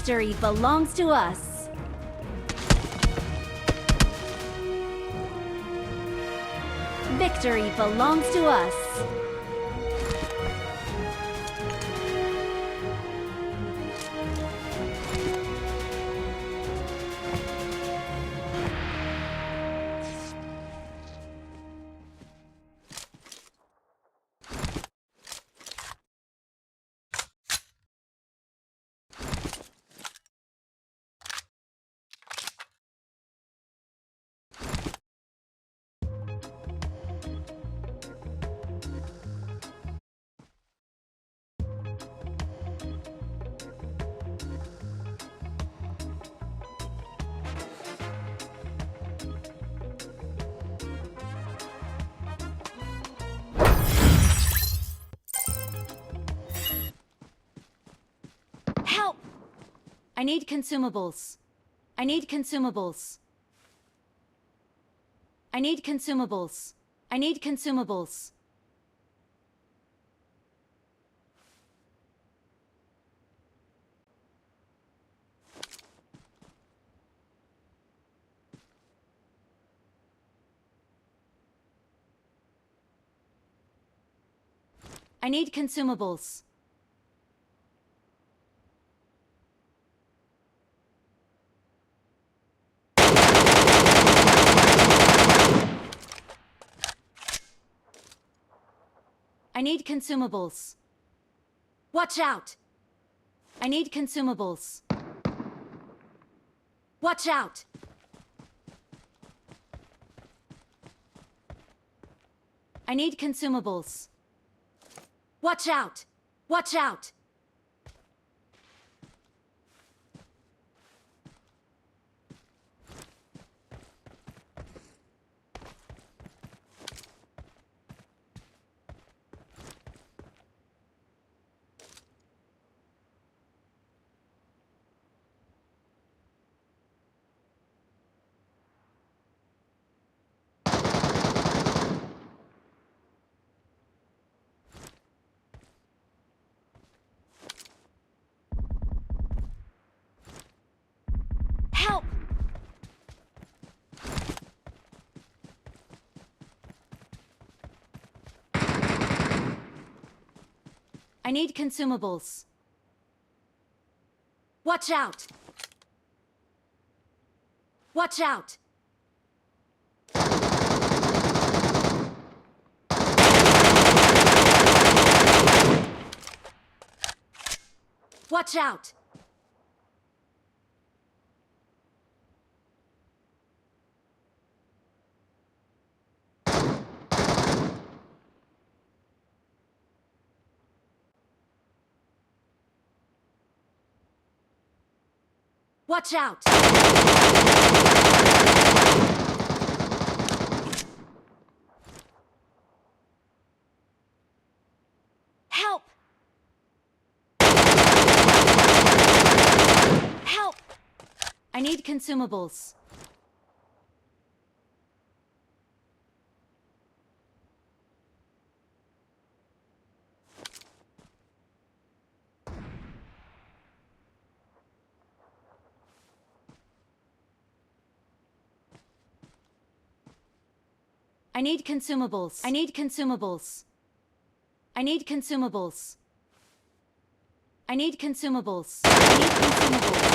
Victory belongs to us! Victory belongs to us! Help! I need consumables. I need consumables. I need consumables. I need consumables. I need consumables. I need consumables. Watch out! I need consumables. Watch out! I need consumables. Watch out! Watch out! Help! I need consumables. Watch out! Watch out! Watch out! Watch out! Help! Help! I need consumables. I need consumables. I need consumables. I need consumables. I need consumables. I need consumables.